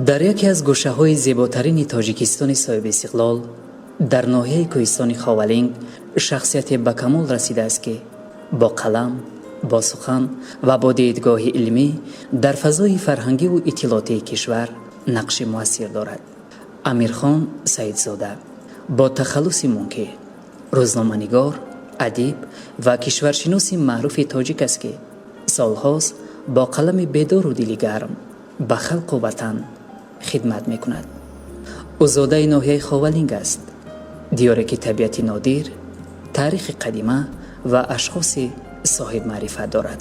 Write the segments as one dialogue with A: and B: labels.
A: Дар яке аз гӯшаҳои зеботарини Тоҷикистони соҳибистиқлол, дар ноҳияи кӯҳистони Ховалинг, шахсияте ба камол расидааст, ки бо қалам, бо сухан ва бо дидгоҳи илмӣ дар фазои фарҳангиву иттилоотии кишвар нақши муассир дорад. Амирхон Саидзода бо тахаллуси Мункӣ рӯзноманигор, адиб ва кишваршиноси маъруфи тоҷик аст, ки солҳост бо қалами бедору дили гарм ба халқу ватан хидмат мекунад. Ӯ зодаи ноҳияи Ховалинг аст, диёре ки табиати нодир, таърихи қадима ва ашхоси соҳибмаърифат дорад.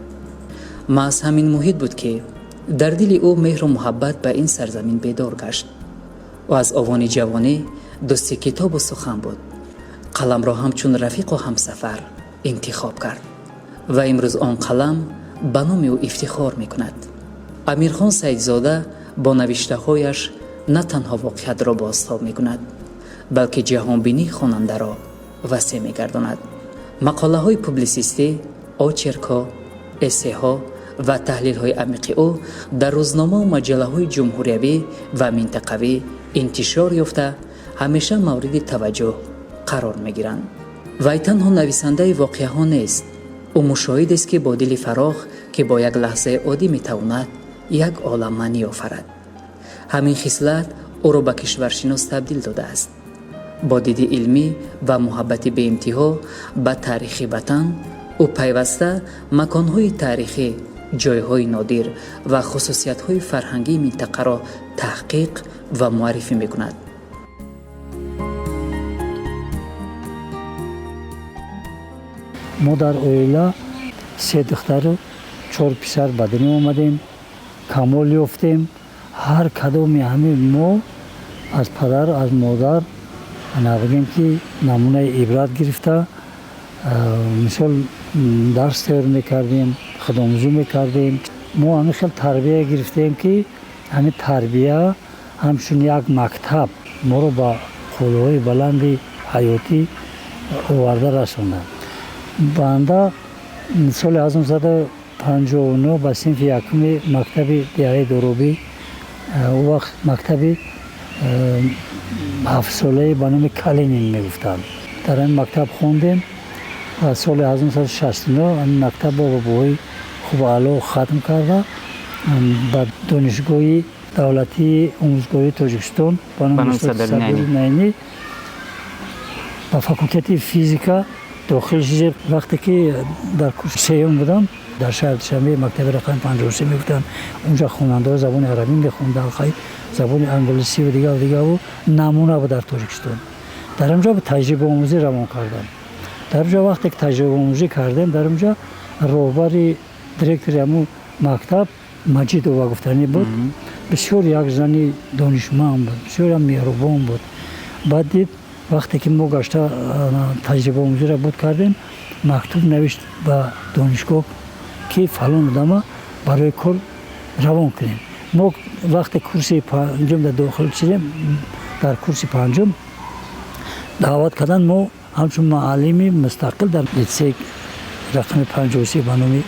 A: Маҳз ҳамин муҳит буд, ки дар дили ӯ меҳру муҳаббат ба ин сарзамин бедор гашт. Ӯ аз овони ҷавонӣ дӯсти китобу сухан буд. Қаламро ҳамчун рафиқу ҳамсафар интихоб кард ва имрӯз он қалам ба номи ӯ ифтихор мекунад. Амирхон Саидзода бо навиштаҳояш на танҳо воқеиятро бозтоб мекунад, балки ҷаҳонбинии хонандаро васеъ мегардонад. Мақолаҳои публисистӣ, очеркҳо, эссеҳо ва таҳлилҳои амиқи ӯ дар рӯзномаву маҷаллаҳои ҷумҳуриявӣ ва минтақавӣ интишор ёфта, ҳамеша мавриди таваҷҷӯҳ қарор мегиранд. Вай танҳо нависандаи воқеаҳо нест, ӯ мушоҳидест, ки бо дили фарох, ки бо як лаҳзаи оддӣ метавонад як олам маънӣ офарад. Ҳамин хислат ӯро ба кишваршинос табдил додааст. Бо диди илмӣ ва муҳаббати беинтиҳо ба таърихи ватан, ӯ пайваста маконҳои таърихӣ, ҷойҳои нодир ва хусусиятҳои фарҳангии минтақаро таҳқиқ ва муаррифӣ мекунад.
B: Мо дар оила се духтару чор писар ба дунё омадем, камол ёфтем. Ҳар кадоми ҳамин мо аз падар, аз модар бигем, ки намунаи ибрат гирифта, мисол, дарс тайёр мекардем, худомӯзӣ мекардем. Мо ҳамин хел тарбия гирифтем, ки ҳамин тарбия ҳамчун як мактаб моро ба қуллаҳои баланди ҳаётӣ оварда расонданд. Банда соли 1959 ба синфи якуми мактаби деҳаи Доробӣ, он вақт мактаби ҳафтсолаи ба номи Калинин мегуфтанд, дар ҳамин мактаб хондем ва соли 1969 ҳамин мактаб бо баҳои хубу аъло хатм карда, ба Донишгоҳи давлатии омӯзгории Тоҷикистон ба номи Садри Найнӣ ба факултети физика дохил шудем. Вақте ки дар курси сеюм будам, дар шаҳри Душанбе мактаби рақами 53 мегуфтанд, унҷа хонандаҳо забони арабӣ мехонданд, забони англисиву дигар дигару намуна буд дар Тоҷикистон. Дар онҷо таҷрибаомӯзӣ равон кардам. Дар онҷо вақте ки таҷрибаомӯзӣ кардем, дар онҷо роҳбари директори ҳамун мактаб Маҷидова гуфтанӣ буд. Бисёр як зани донишманд буд, бисёрам меҳрубон буд. Баъд дид, вақте ки мо гашта таҷрибаомӯзиро буд кардем, мактуб навишт ба донишгоҳ, ки фалон одама барои кор равон кунем. Мо вақте курси панҷум дар дохил шудем, дар курси панҷум даъват карданд мо ҳамчун муаллими мустақил дар литсей рақами 53 ба номи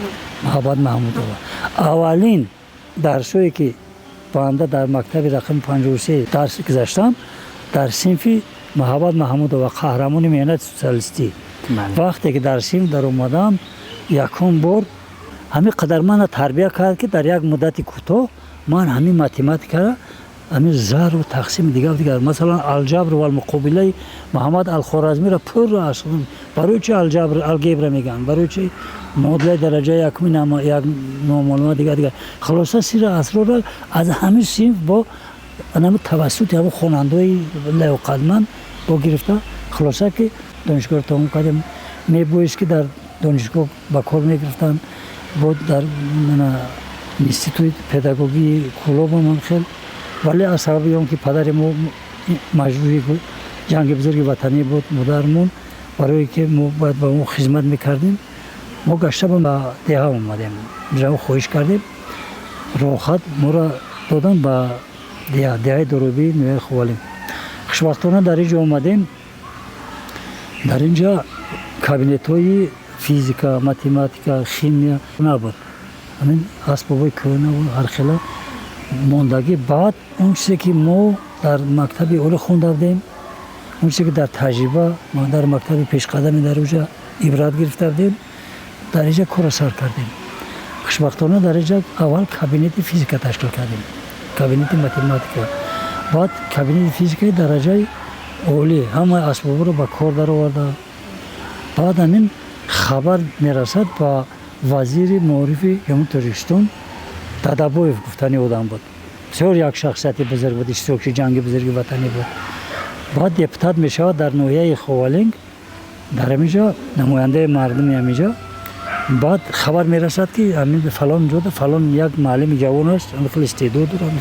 B: Муҳаббат Маҳмудова. Аввалин дарсҳое ки банда дар мактаби рақами 53 дарс гузаштам, дар синфи Муҳаббат Маҳмудова, қаҳрамони меҳнати социалистӣ. Вақте ки дар синф даромадам, якум бор ҳамин қадар мана тарбия кард, ки дар як муддати кӯтоҳ ман ҳамин математикаро, ҳамин зарбу тақсими дигар дигар, масалан, алҷабр валмуқобилаи Муҳаммад Алхоразмиро пурра аз барои чи алҷабр алгебра мегӯянд, барои чи муодилаи дараҷаи якуми як номаълума, дигар дигар, хулоса, сирра асрорро аз ҳамин синф бо ҳамин тавассути ҳамин хонандаҳои лаёқатманд бо гирифта, хулоса, ки донишгоҳро тамом кардем. Мебоист, ки дар донишгоҳ ба кор мегирифтанд, бо дар институти педагогии Кӯлобам хел, вале аз сабаби он ки падари мо маҷрӯҳи ҷанги бузурги ватанӣ буд, модармон, барое ки мо бояд ба мо хизмат мекардем, мо гашта ба деҳа омадем. Хоҳиш кардем, роҳат моро додан ба деҳа, деҳаи Доробии ноҳияи Ховалинг. Хушбахтона, дар ин ҷо омадем, дар ин ҷо кабинетҳои физика, математика, химия набуд. Ҳамин асбобҳои кӯҳна буд, ҳархела. Мондагӣ баъд он чизе ки мо дар мактаби олӣ хонда будем, он чизе ки дар таҷриба дар мактаби пешқадами дар уҷа ибрат гирифта будем, дар инҷа корро сар кардем. Хушбахтона дар инҷа аввал кабинети физика ташкил кардем, кабинети математика, баъд кабинети физикаи дараҷаи олӣ, ҳамаи асбобро ба кор дароварда. Баъд ҳамин хабар мерасад ба вазири маорифи Ҷумҳурии Тоҷикистон, Дадабоев гуфтани одам буд. Бисёр як шахсияти бузург буд, иштирокчи ҷанги бузурги ватанӣ буд. Баъд депутат мешавад дар ноҳияи Ховалинг, дар ҳаминҷо намояндаи мардуми ҳаминҷо. Баъд хабар мерасад, ки ҳамин фалон ҷода фалон як муаллими ҷавон аст, хеле истеъдод дорад,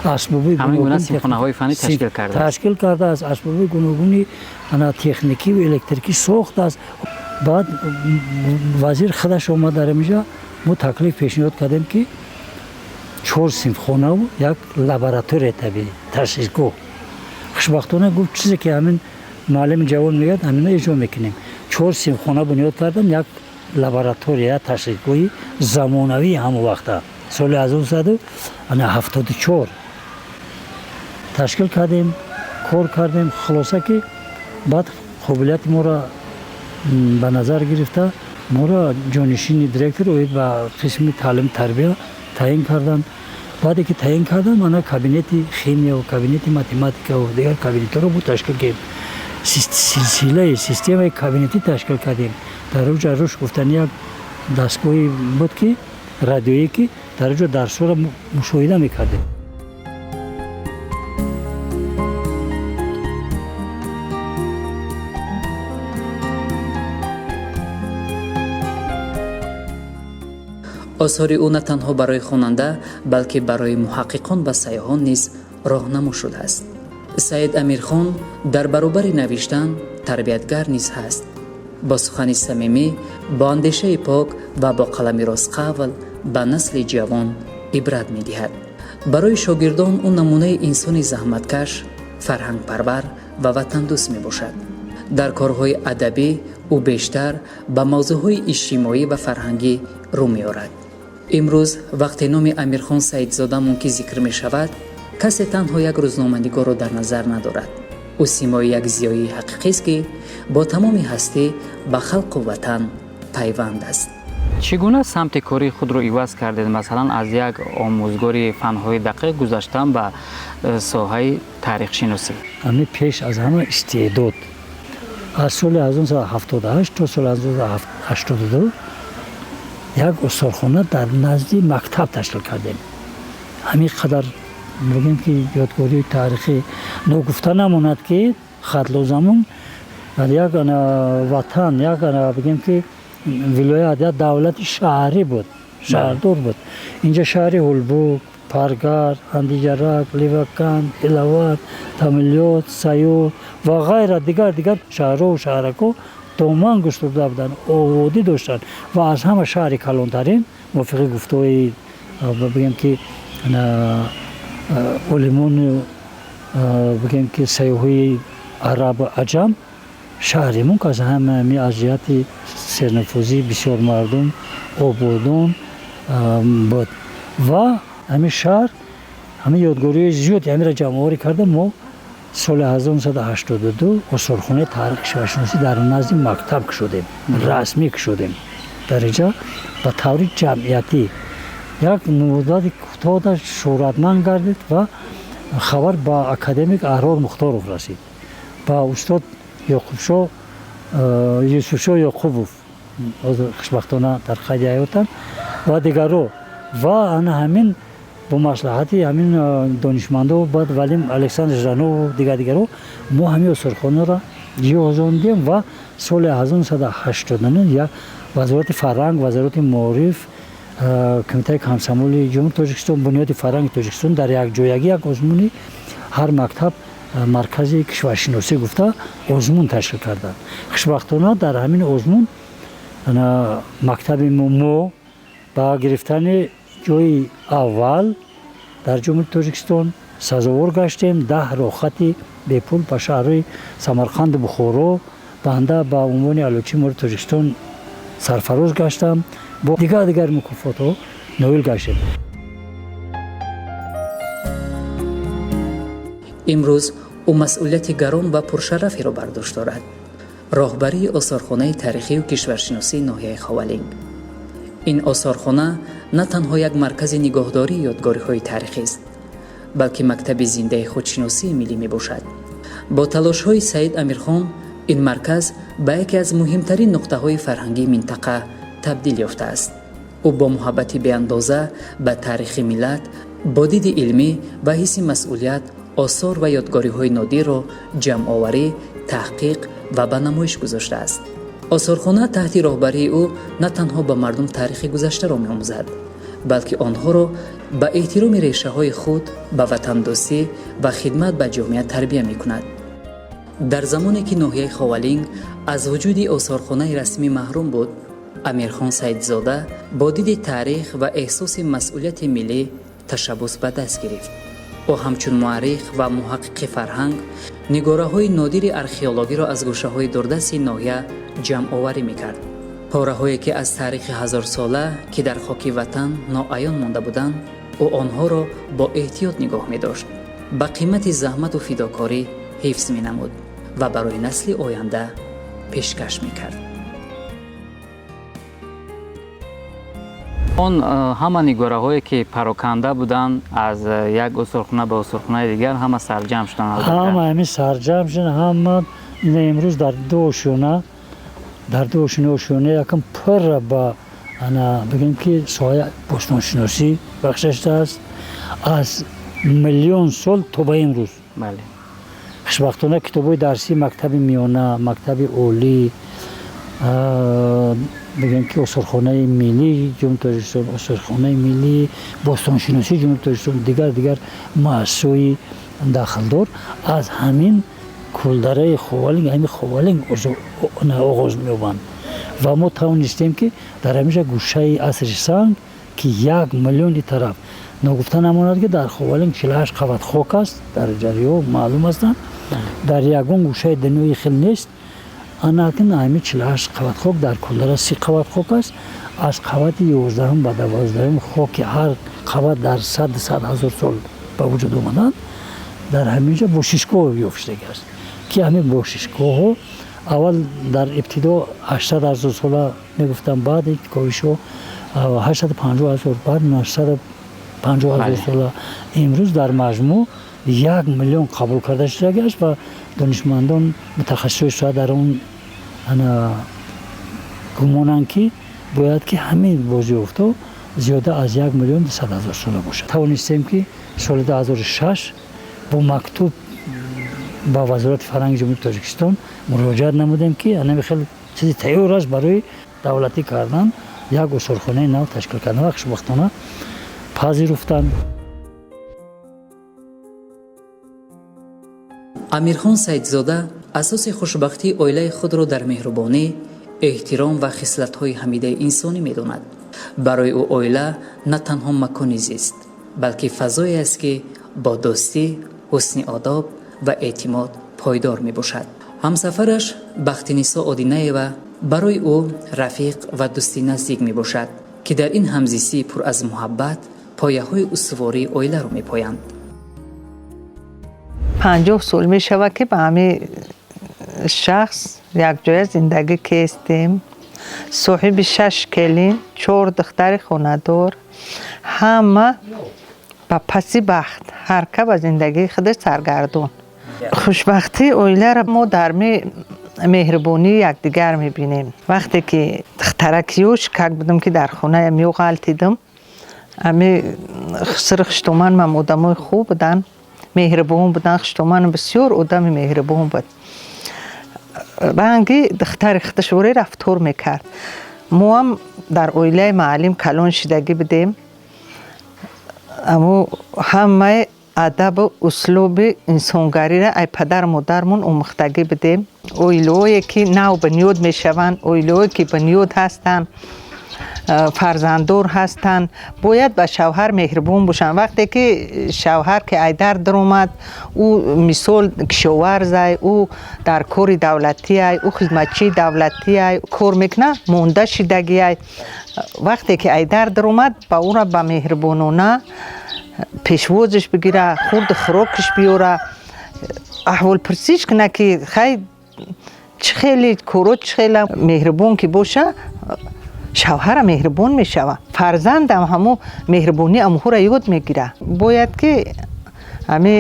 B: асбоби
A: ҳамин гуна синфхонаҳои фаннӣ ташкил кардааст,
B: ташкил кардааст, асбоби гуногуни ана техникиву электрикӣ сохтааст. Баъд вазир худаш омад дар ҳаминҷо. Мо таклиф пешниҳод кардем, ки чор синфхонаву як лаборатория табиӣ ташхисгоҳ. Хушбахтона гуфт, чизе ки ҳамин муаллими ҷавон мегӯяд, ҳамина иҷро мекунем. Чор синфхона бунёд кардам, як лаборатория ташхисгоҳи замонавии ҳамон вақта, соли 1974 ташкил кардем, кор кардем. Хулоса ки баъд қобилияти моро ба назар гирифта, моро ҷонишини директор оид ба қисми таълиму тарбия таъин карданд. Баъде ки таъин карданд, мана кабинети химия, кабинети математика, дигар кабинетҳоро бо ташкил кардем, силсилаи системаи кабинетӣ ташкил кардем. Дар уҷа рушд гуфтани як дастгоҳе буд, ки радиоӣ, ки дар уҷо дарсҳоро мушоҳида мекардем.
A: Осори ӯ на танҳо барои хонанда, балки барои муҳаққиқон ва сайёҳон низ роҳнамо шудааст. Саид Амирхон дар баробари навиштан тарбиятгар низ ҳаст. Бо сухани самимӣ, бо андешаи пок ва бо қалами ростқавл ба насли ҷавон ибрат медиҳад. Барои шогирдон ӯ намунаи инсони заҳматкаш, фарҳангпарвар ва ватандӯст мебошад. Дар корҳои адабӣ ӯ бештар ба мавзӯъҳои иҷтимоӣ ва фарҳангӣ рӯ меорад. Имрӯз вақте номи Амирхон Саидзода мункӣ зикр мешавад, касе танҳо як рӯзноманигорро дар назар надорад. Ӯ симои як зиёии ҳақиқист, ки бо тамоми ҳастӣ ба халқу ватан пайванд аст.
C: Чӣ гуна самти кории худро иваз кардед? Масалан, аз як омӯзгори фанҳои дақиқ гузаштан ба соҳаи таърихшиносӣ.
B: Ҳамин пеш аз ҳама истеъдод. Аз соли 1978 то соли 1982 як осорхона дар назди мактаб ташкил кардем. Ҳамин қадар бигем, ки ёдгории таърихӣ. Ногуфта намонад, ки Хатлозамон як ватан, як бигем ки вилоят, як давлати шаҳрӣ буд, шаҳрдор буд. Инҷа шаҳри Ҳулбук, Паргар, Андиҷарак, Леваканд, Илават, Тамилёт, Саюд ва ғайра, дигар дигар шаҳрҳову шаҳракҳо доман густурда буданд, ободӣ доштанд ва аз ҳама шаҳри калонтарин, мувофиқи гуфтаҳои бигем ки олимону бигем ки сайёҳои арабу аҷам, шаҳри мо аз ҳама аз ҷиҳати сернуфузӣ, бисёр мардум, ободон буд. Ва ҳамин шаҳр ҳамин ёдгориҳои зиёди ҳаминро ҷамъоварӣ карда, мо соли 1982 осорхонаи таърихи кишваршиносӣ дар назди мактаб кушодем, расмӣ кушодем. Дар инҷа ба таври ҷамъиятӣ як муддати кӯтоҳ шӯҳратманд гардид ва хабар ба академик Аҳрор Мухторов расид, ба устод Ёқубшо, Юсуфшо Ёқубов, ҳозир хушбахтона дар қайди ҳаётанд, ва дигарро. Ва ана ҳамин бо маслиҳати ҳамин донишмандо, баъд Валим Александр Жданов, дигар дигарро, мо ҳамин осорхонаро ҷиҳозондем. Ва соли 1989 як Вазорати фарҳанг, Вазорати маориф, Кумитаи комсомоли Ҷумҳури Тоҷикистон, Бунёди фарҳанги Тоҷикистон дар якҷоягӣ як озмуни «Ҳар мактаб маркази кишваршиносӣ» гуфта озмун ташкил карданд. Хушбахтона дар ҳамин озмун мактаби мо ба гирифтани ҷои аввал дар Ҷумҳури Тоҷикистон сазовор гаштем. 10 роҳхати бепул ба шаҳрҳои Самарқанду Бухоро банда ба унвони аълочии маорифи Тоҷикистон сарфароз гаштам, бо дигар дигар мукофотҳо ноил гаштем.
A: Имрӯз ӯ масъулияти гарон ва пуршараферо бар дӯш дорад: роҳбарии осорхонаи таърихию кишваршиносии ноҳияи Ховалинг. Ин осорхона на танҳо як маркази нигоҳдории ёдгориҳои таърихист, балки мактаби зиндаи худшиносии миллӣ мебошад. Бо талошҳои Саид Амирхон ин марказ ба яке аз муҳимтарин нуқтаҳои фарҳангии минтақа табдил ёфтааст. Ӯ бо муҳаббати беандоза ба таърихи миллат, бо диди илмӣ ва ҳисси масъулият осор ва ёдгориҳои нодирро ҷамъоварӣ, таҳқиқ ва ба намоиш гузоштааст. Осорхона таҳти роҳбарии ӯ на танҳо ба мардум таърихи гузаштаро меомӯзад, балки онҳоро ба эҳтироми решаҳои худ, ба ватандӯстӣ ва хидмат ба ҷомеа тарбия мекунад. Дар замоне ки ноҳияи Ховалинг аз вуҷуди осорхонаи расмӣ маҳрум буд, Амирхон Саидзода бо диди таърих ва эҳсоси масъулияти миллӣ ташаббус ба даст гирифт. Ӯ ҳамчун муаррих ва муҳаққиқи фарҳанг нигораҳои нодири археологиро аз гӯшаҳои дурдасти ноҳия ҷамъоварӣ мекард. Пораҳое ки аз таърихи ҳазорсола, ки дар хоки ватан ноаён монда буданд, ӯ онҳоро бо эҳтиёт нигоҳ медошт, ба қимати заҳмату фидокорӣ ҳифз менамуд ва барои насли оянда пешкаш мекард.
C: Он ҳама нигораҳое ки пароканда буданд аз як осорхона ба осорхонаи дигар, ҳама сарҷамъ шуданд.
B: Ҳама ҳамин сарҷамъ шуданд. Ҳама ина имрӯз дар ду ошёна, дар ду ошёна, ошёна якам пурра ба ана бигем ки соҳаи бостоншиносӣ бахшида шудааст аз миллион сол то ба имрӯз. Хушбахтона, китобҳои дарсии мактаби миёна, мактаби олӣ, бигем ки осорхонаи миллии Ҷумҳурии Тоҷикистон, осорхонаи миллии бостоншиносии Ҷумҳурии Тоҷикистон, дигар дигар муассисаҳои дахлдор аз ҳамин кулдараи Ховалинг, ҳамин Ховалинг оғоз меёбанд ва мо тавонистем, ки дар ҳаминҷа гӯшаи асри санг, ки 1 миллиони тараф ногуфта намонад, ки дар Ховалинг 48 қабат хок аст, дар ҷариё маълум ҳастанд, дар ягон гӯшаи дунёи хел нест. Анакин ҳамин 48 қабат хок, дар кулдара 30 қабат хок аст. Аз қабати 11-ум ба 12-ум хоки ҳар қабат дар сад ҳазор сол ба вуҷуд омаданд. Дар ҳаминҷа бошишгоҳ ёфтшудагӣ аст, ки ҳамин бошишгоҳҳо аввал дар ибтидо 800 ҳазор сола мегуфтанд, баъд ковишҳо 850 ҳазор, баъд 950 ҳазор сола, имрӯз дар маҷмӯъ 1 миллион қабул карда шудагӣ аст ва донишмандон, мутахассисои соҳа дар он ана гумонанд, ки бояд ки ҳамин бозёфтҳо зиёда аз 1 200 000 сола бошад. Тавонистем, ки соли 2006 бо мактуб ба Вазорати фарҳанги Ҷумҳурии Тоҷикистон муроҷиат намудем, ки анами хел чизи тайёр аст барои давлатӣ кардан, як осорхонаи нав ташкил кардан, ва хушбахтона пазируфтанд.
A: Амирхон Саидзода асоси хушбахтии оилаи худро дар меҳрубонӣ, эҳтиром ва хислатҳои ҳамидаи инсонӣ медонад. Барои ӯ оила на танҳо макони зист, балки фазое аст, ки бо дӯстӣ, ҳусни одоб ва эътимод пойдор мебошад. Ҳамсафараш Бахтинисо Одинаева барои ӯ рафиқ ва дӯсти наздик мебошад, ки дар ин ҳамзистии пур аз муҳаббат пояҳои устувории оиларо мепоянд.
D: 50 сол мешавад, ки ба ҳамин шахс якҷоя зиндагӣ кестем. Соҳиби шаш келин, чор духтари хонадор. Ҳама ба паси бахт, ҳар ка ба зиндагии худаш саргардон. Хушбахтии оиларо мо дар меҳрубонии якдигар мебинем. Вақте ки духтаракиёш как будам, ки дар хона меғалтидам, ами сири хуштоманам одамои хуб буданд, меҳрубон буданд. Хуштоманам бисёр одами меҳрубон буд, ранги духтари худашворе рафтор мекард. Моам дар оилаи маълим калон шидагӣ будем. Амо ҳамаи адабу услуби инсонгариро ай падару модармон омӯхтагӣ будем. Оилаҳое ки нав бунёд мешаванд, оилаҳое ки бунёд ҳастанд, фарзанддор ҳастанд, бояд ба шавҳар меҳрубон бошанд. Вақте ки шавҳар ки айдар даромад, ӯ мисол кишоварзай, ӯ дар кори давлатиай, ӯ хизматчии давлатиай, кор мекунад, монда шидагиай. Вақте ки айдар даромад, ба ӯра ба меҳрубонона пешвозиш бигира, хурду хӯрокиш биёра. Аҳволпурсиш куна, ки хай, чӣ хеле коро, чӣ хела. Меҳрубон ки боша, шавҳара меҳрубон мешава, фарзандам ҳамо меҳрубонӣ амҳура ёд мегира. Бояд ки ҳами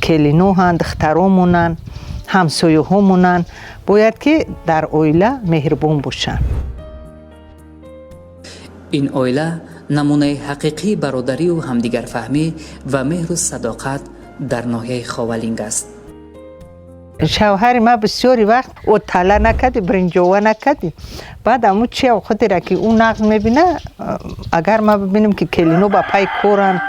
D: келиноҳанд, духтаромонанд, ҳамсояҳомонанд, бояд ки дар оила меҳрубон бошанд.
A: Ин оила намунаи ҳақиқии бародарию ҳамдигарфаҳмӣ ва меҳру садоқат дар ноҳияи Ховалинг аст.
D: Шавҳари ман бисёри вақт отала накарди, бринҷова накарди. Баъд аму чи худера ки ӯ нағз мебина. Агар ман бибинем, ки келино ба пай коранд,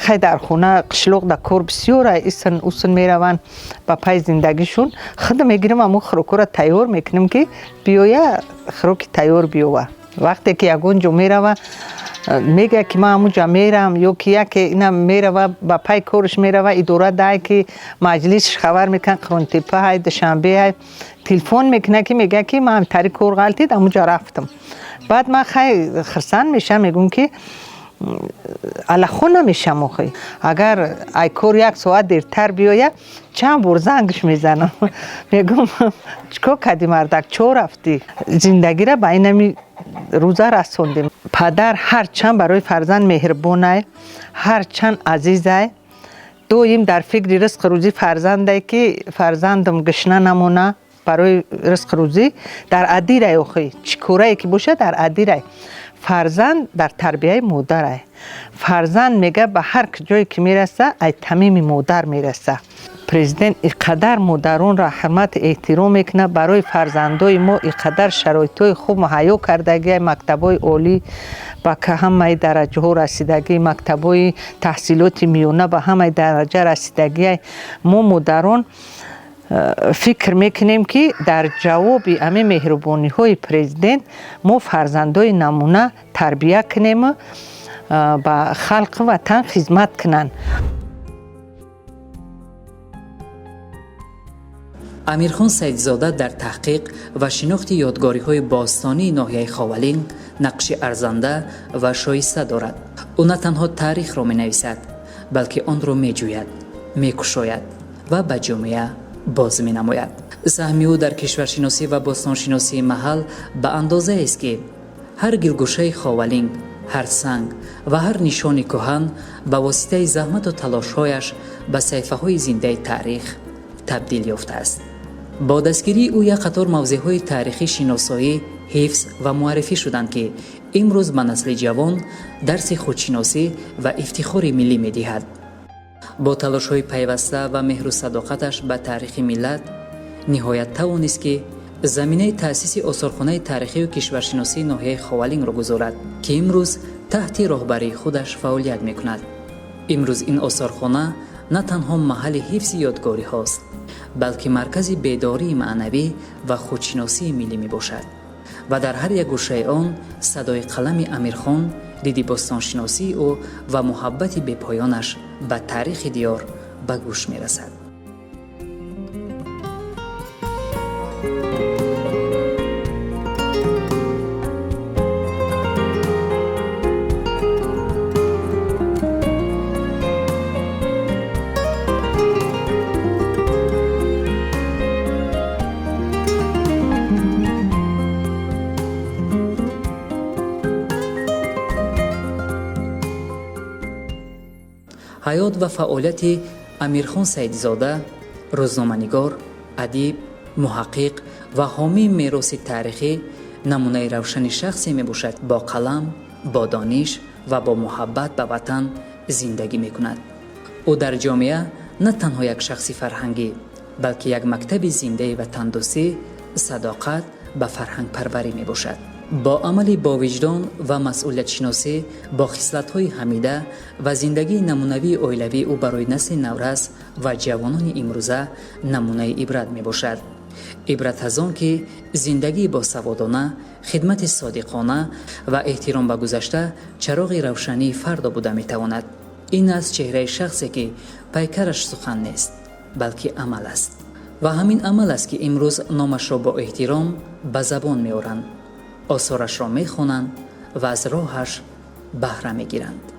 D: хай, дар хона қишлоқ да кор бисёра, исн усн мераванд ба пай зиндагишон, худо мегирам, аму хӯрокҳоро тайёр мекунем, ки биёя, хӯроки тайёр биёва. Вақте ки ягон ҷо мерава, мегӯяд, ки ман ҳамуҷа мерам, ё ки яке ина мерава, ба пай корш мерава, идора дай, ки маҷлисш хабар мекунад, Қурғонтеппа ҳай, Душанбе ҳай, телефон мекунад, ки мегӯяд, ки ман тари кор ғалтид, ҳамуҷа рафтам. Баъд ман хай хирсанд мешавам, мегӯм, ки аллахо намешам. Охи, агар ай кор як соат дертар биёя, чанд бор зангш мезанам, мегӯм: «Чикор кардӣ, мардак, чо рафтӣ?» Зиндагира ба инами рӯза расондем. Падар ҳарчанд барои фарзанд меҳрубонай, ҳарчанд азизай, доим дар фикри ризқу рӯзӣ фарзандае, ки фарзандам гушна намона, барои ризқу рӯзӣ дар адирай. Охи, чӣ корае ки бошад, дар адирай. Фарзанд дар тарбияи модарай. Фарзанд, мега, ба ҳар ҷое ки мераса, ай тамими модар мераса. Президент иқадар модаронро ҳурмату эҳтиром мекунад, барои фарзандои мо иқадар шароитҳои хуб муҳайё кардагиай: мактабҳои олӣ ба ҳамаи дараҷаҳо расидагӣ, мактабҳои таҳсилоти миёна ба ҳамаи дараҷа расидагиай. Мо модарон фикр мекунем, ки дар ҷавоби ҳамин меҳрубониҳои президент мо фарзандои намуна тарбия кунему ба халқи ватан хизмат кунанд.
A: Амирхон Саидзода дар таҳқиқ ва шинохти ёдгориҳои бостонии ноҳияи Ховалинг нақши арзанда ва шоиста дорад. Ӯ на танҳо таърихро менависад, балки онро меҷӯяд, мекушояд ва ба ҷомеа боз менамояд. Саҳми ӯ дар кишваршиносӣ ва бостоншиносии маҳал ба андозаест, ки ҳар гилгӯшаи Ховалинг, ҳар санг ва ҳар нишони кӯҳан ба воситаи заҳмату талошҳояш ба саҳифаҳои зиндаи таърих табдил ёфтааст. Бо дастгирии ӯ як қатор мавзеъҳои таърихӣ шиносоӣ, ҳифз ва муаррифӣ шуданд, ки имрӯз ба насли ҷавон дарси худшиносӣ ва ифтихори миллӣ медиҳад. Бо талошҳои пайваста ва меҳру садоқаташ ба таърихи миллат, ниҳоят тавонист, ки заминаи таъсиси осорхонаи таърихию кишваршиносии ноҳияи Ховалингро гузорад, ки имрӯз таҳти роҳбарии худаш фаъолият мекунад. Имрӯз ин осорхона на танҳо маҳалли ҳифзи ёдгориҳост, балки маркази бедории маънавӣ ва худшиносии миллӣ мебошад ва дар ҳар як гӯшаи он садои қалами Амирхон, диди бостоншиносии ӯ ва муҳаббати бепоёнаш ба таърихи диёр ба гӯш мерасад. Ҳаёт ва фаъолияти Амирхон Саидзода, рӯзноманигор, адиб, муҳаққиқ ва ҳомии мероси таърихӣ, намунаи равшани шахсе мебошад, бо қалам, бо дониш ва бо муҳаббат ба ватан зиндагӣ мекунад. Ӯ дар ҷомеа на танҳо як шахси фарҳангӣ, балки як мактаби зиндаи ватандӯстӣ, садоқат ба фарҳангпарварӣ мебошад. Бо амали бовиҷдон ва масъулиятшиносӣ, бо хислатҳои ҳамида ва зиндагии намунавии оилавӣ ӯ барои насли наврас ва ҷавонони имрӯза намунаи ибрат мебошад. Ибрат аз он, ки зиндагии босаводона, хидмати содиқона ва эҳтиром ба гузашта чароғи равшании фардо буда метавонад. Ин аст чеҳраи шахсе, ки пайкараш сухан нест, балки амал аст, ва ҳамин амал аст, ки имрӯз номашро бо эҳтиром ба забон меоранд, осорашро мехонанд ва аз роҳаш баҳра мегиранд.